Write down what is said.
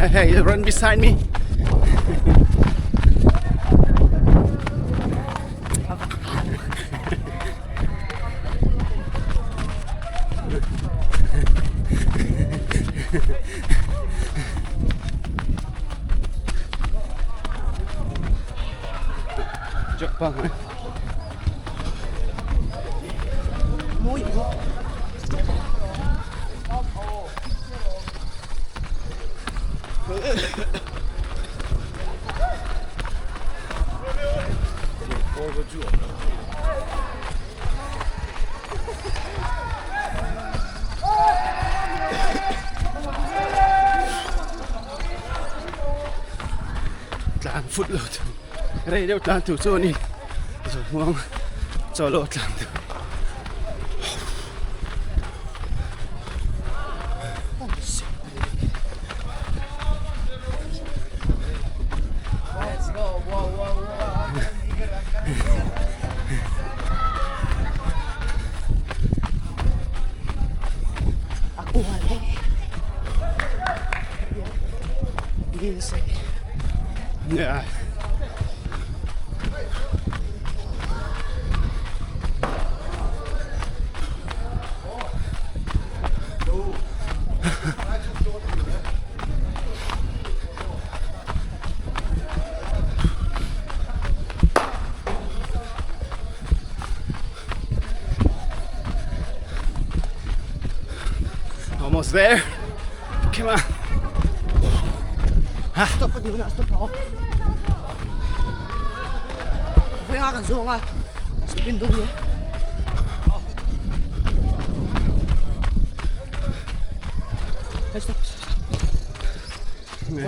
Hey, hey, run beside me. Jump on. Tlan fut lo chu rei deuh tlan tur chu a ni zawhmuang chaw lo tlan tur. Yeah. Almost there. Come on. Stop a dun ah stop rawh. Vawiin a kan zawng a spin dawn nia. Hey stop stop stop.